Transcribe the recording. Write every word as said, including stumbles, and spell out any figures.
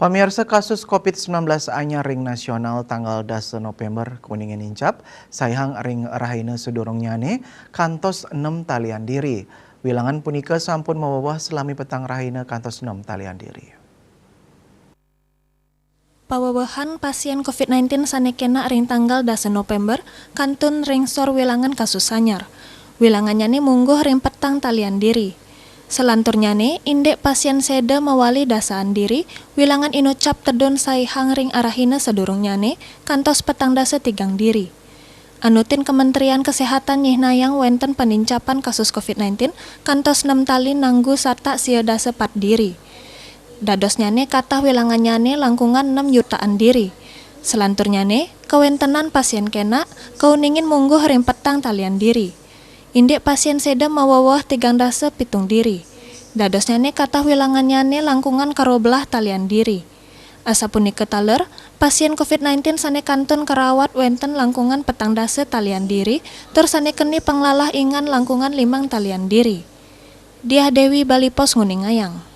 Pamiarsa, kasus covid sembilan belas anyar ring nasional tanggal dasa November kuningan nincap, saihang ring rahina sadurungnyane kantos enem talian diri. Wilangan punika sampun maweweh salami petang rahina kantos enem talian diri. Pawewehan pasien covid sembilan belas sane kena ring tanggal dasa November kantun ring sor wilangan kasus anyar. Wilangannyane mungguh ring petang talian diri. Salanturnyane, indik pasien seda mawali dasaan diri, wilangan inucap tedun saihang ring rahina sadurungnyane, kantos petang dasa tigang diri. Anutin Kementerian Kesehatan nyihnayang wenten panincapan kasus covid sembilan belas kantos enem tali nanggu satak sia dasa pat diri. Dadosnyane katah wilangannyane langkungan enem yutaan diri. Salanturnyane, kawentenan pasien kena kauningin mungguh ring petang talian diri. Indik pasien seda maweweh tigang dasa pitung diri. Dadosnyane katah wilangannyane langkungan karobelah talian diri. Asapunika taler, pasien covid sembilan belas sane kantun karawat wenten langkungan petang dasa talian diri, tur sane keni panglalah ingan langkungan limang talian diri. Diah Dewi, Bali Post, nguningayang.